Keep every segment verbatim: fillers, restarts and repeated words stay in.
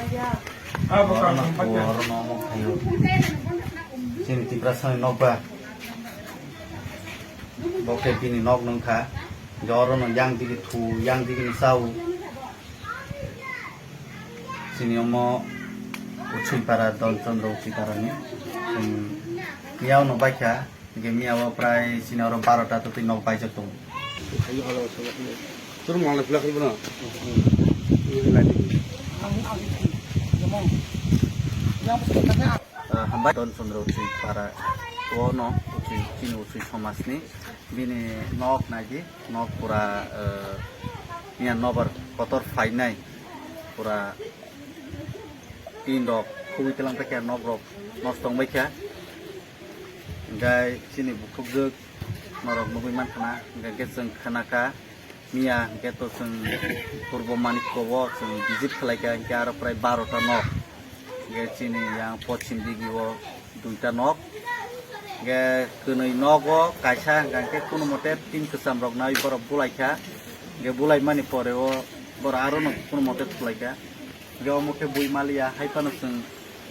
Oro no, oro no omo khaio. Chini Tiprasani nokba. Bo khe bini nok nung kha. Oro no yang digi thu, yang digi ni chao. Chini omo Uchuipara, Dol Chandra Uchuipara ni. Chini yao no baikha. Hingke miya o prai chini oro barota totwi nok baijak tongo. Chwrwng mangla phila khalbana. Ah, hambai Don Chandra Uchuipara o no, Uchui, chini Uchui somajni bini nok naidi, nok pura, eh, miya nobar kotor phainai, pura tin rok khubui telang paikha, nok rok nosto wngbaikha. Hingke chini bukhukjwk norok nugui mankha na, hingke chwng khnakha, miya hingke to chwng Purbo Manikko o chwng visit khlaikha, hingke aro prai barota nok, hingke chini yang pochim digi o duita nok, hingke kwnwi nogo kaisa hingka hingke kono mote tin kwcham rok nai borok bulaikha, hingke bulaimani pore o borok aro no kono mote khwlaikha. Hingke omo khe bui maliya, hai phano chwng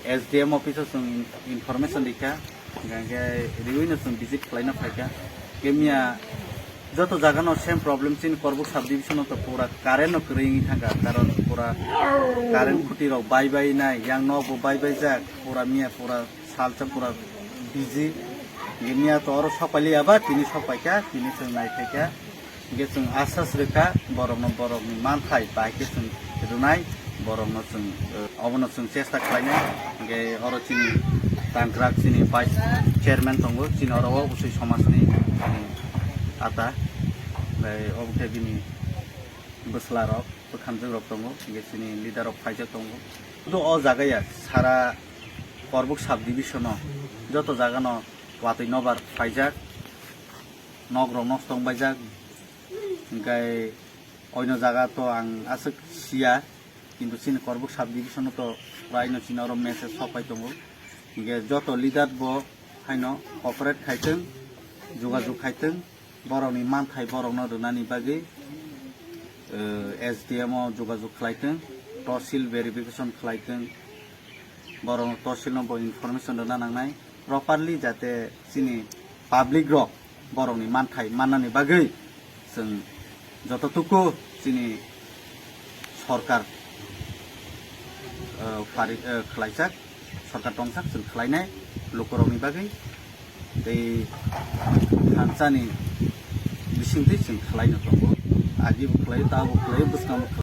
S D M office o chwng in-, information rikha, hingke riwi no chwng visit khlaina phaikha. Hingke miya joto jaga no same problem, chini Korbuk sub division o to pura current no kwrwi wngwi thangkha, karon pura current khuti rok bai bai nai, yang nok bo bai bai jak, pura miya pura salsa pura busy. Hingke miya to oro sok pailiya ba, tini sok paikha, tini chwng nai phaikha. Hingke chwng asas rwkha, borokno borokni manthai bai khe chwng rwnai, borokno chwng, eh, obono chwng chesta khlainai. Hingke oro chini tangkrak chini vice chairman tongo, chini oro o Usui somajni, chini ata, bai obo khe bini bwsla rok, bwkhamjwk rok tongo, hingke chini leader rok phaijak tongo. Joto o jaga ya sara Korbuk sub division o joto jaga no watwi nobar phaijak. Nok rok nosto wngbaijak, hingke oino jaga to ang aswk siya, kintu chini Korbuk sub division o to prai no chini oro message sok pai tongo, hingke joto leader bo haino cooperate khaitwng, jogajog khaitwng, borokni manthai borokno rwnani bagwi, eh, S D M o jogajog khlaitwng, tosil verification khlaitwng, borok tosil no bo information rwna nangnai properly, jate chini public rok borokni manthai mannani bagwi chwng joto tuku chini sorkar, eh, pari, eh, khlaijak, sorkar tongsak chwng khlainai lukurokni bagwi tei thansani bisingtwi chwng khlaino tongo. Agibo khlaio, tabok khlaio, bwskango